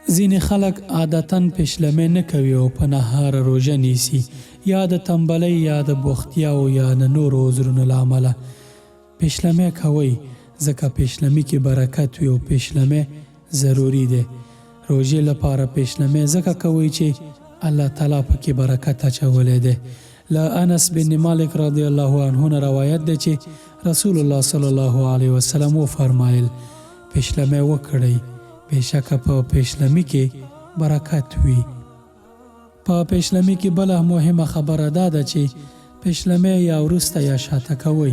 ځینې خلک عادتاً پیشلمی نه کوي او په نهاره روژه نیسي، یا د تنبلۍ یا د بوختیاوو یا د نورو عذرونو له امله. پیشلمی کوئ، ځکه پیشلمي کې برکت وي او پیشلمی ضروري دی. روژې لپاره پیشلمی ځکه کوئ چې الله تعالی پکې برکت اچولی دی. له انس بن مالک رضی الله عنه نه روایت دی چې رسول الله صلی الله علیه وسلم وفرمایل، پیشلمی وکړئ، بېشکه په پیشلمي کې برکت وي. په پیشلمي کې بله مهمه خبره دا ده چې پیشلمی یا وروسته یا شاته کوئ،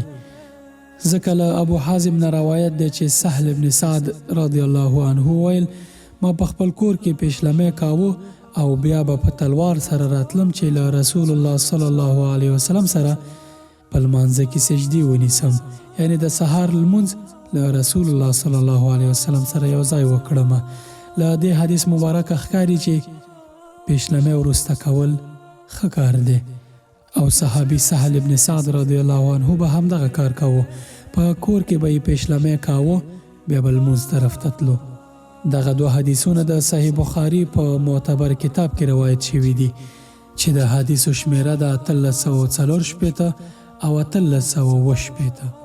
ځکه له ابو حازم نه روایت دی چې سهل بن سعد رضی الله عنه وویل، ما په خپل کور کې پیشلمی کاوه او بیا به په تلوار سره راتلم چې له رسول الله صلی الله علیه وسلم سره په لمانځه کې سجدې ونیسم، یعنې د سهار لمونځ له رسول الله صلی الله علیه وسلم سره یو ځای وکړم. له دې حدیث مبارکه ښکاري چې پیشلمی وروسته کول ښه کار دی او صحابي سهل ابن سعد رضی الله عنه به همدغه کار کاوه، په کور کې به یې پیشلمی کاوه بیا به لمونځ طرف ته تلو. دغه دوه حدیثونه د صحیح بخاري په معتبر کتاب کې روایت شوي دي. چې د حدیثو شمېره ده 1864 او 1867.